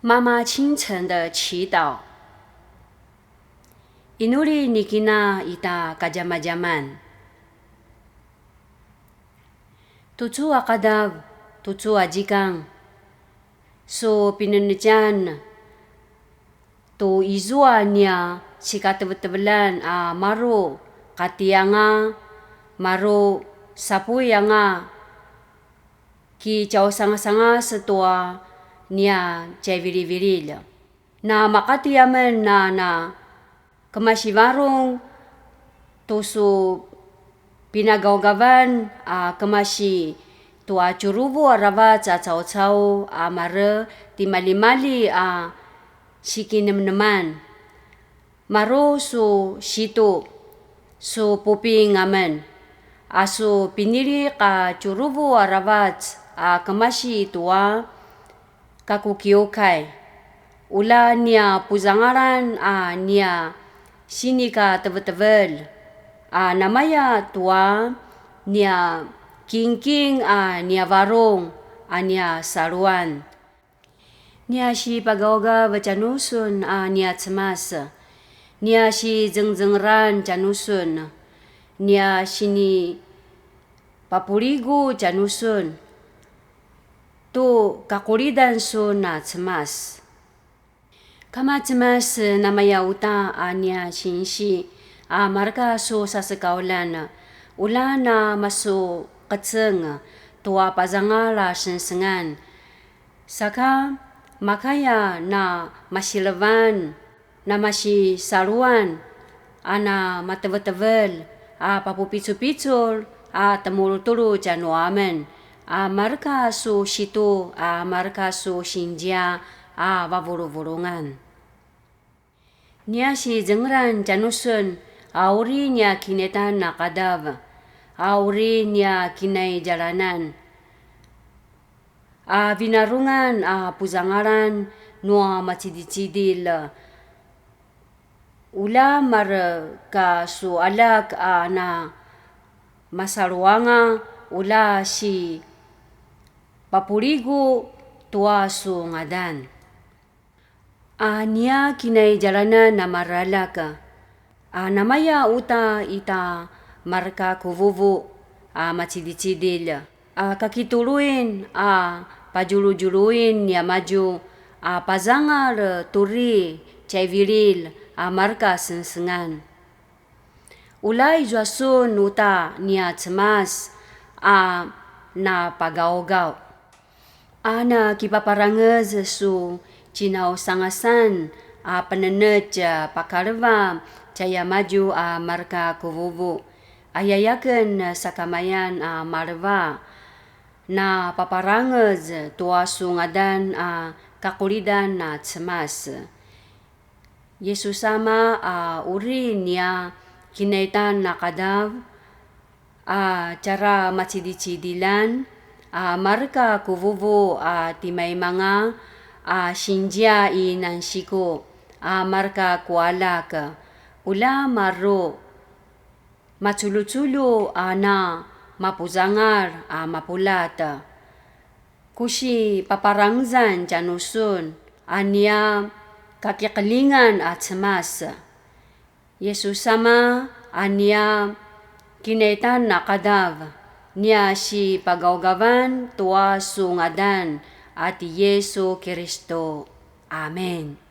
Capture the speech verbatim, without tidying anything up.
妈妈清晨的祈祷。Inuli nikina ita kadjamadjaman. Tucu a qadav, tucu a zikang, su pinenetjan tu izua nia sikatevetevelan a maru qati anga, maru sapuy anga, kitjausangasangas tua nia tjaivilivililj. Na maqati amen a na kemasi varung tu su pinagaugavan a kemasi tua tjuruvu aravac a caucau a mare timalimali a sikinemneman. Maru su situ, su puping amen, a su pinili a tjuruvu aravac a kemasi tua kakukiukay. Ula nia puzangalan a nia sinikatevetevel, a namaya tua nia kingking a nia varung a nia saluan. Nia sipagaugav tjanusun a nia Cemas, nia sizengzengeran tjanusun, nia sinipapuligu tjanusun, tu kaqulidan sun a Cemas. Kama Cemas, namaya uta a nia sinsi a mareka su sasekaulan, ula na masu qeceng tua pazangal a sengsengan. Saka makaya na masilevan, na masisaluan, a na matevetevel, a papupicupicul, a temulutulu tjanuamen, a mareka su situ, a mareka su sinzia, a vavuluvulungan. Nia sizengelan tjanusun, a uri nia kinetan a qadav, a uri nia kinaidjalanan, a vinarungan a puzangalan nua macidicidil, ula mareka su aljak a na masaluanga, ula sipapuligu tua su ngadan. A nia kinaidjalanan a maraljak, a namaya uta ita mareka ku vuvu a macidicidilj, a kakituluin a padjuludjuluin niamadju a pazangal tu uri tjaivililj a mareka sengsengan. Ula izua sun uta nia Cemas a napagaugau. A na kipaparangez su cinausangasan a penenetj a pakaleva tjaiamadju a mareka ku vuvu, ayayaken sakamayan a maleva, na paparangez tua su ngadan a kaqulidan a Cemas. Yesus ama a uri nia kinaitan a qadav, a tjara macidicidiljan, a mareka ku vuvu a timaimanga, a sinzia i nansiku, a mareka ku aljak, ula maru maculjuculju a na mapuzangal a mapuljat. Ku sipaparangezan tjanusun a nia kakiqeljingan a Cemas. Yesus ama a nia kinaitan a qadav, nia sipagaugavan tua su ngadan a ti Yesu Kiristu. Amen.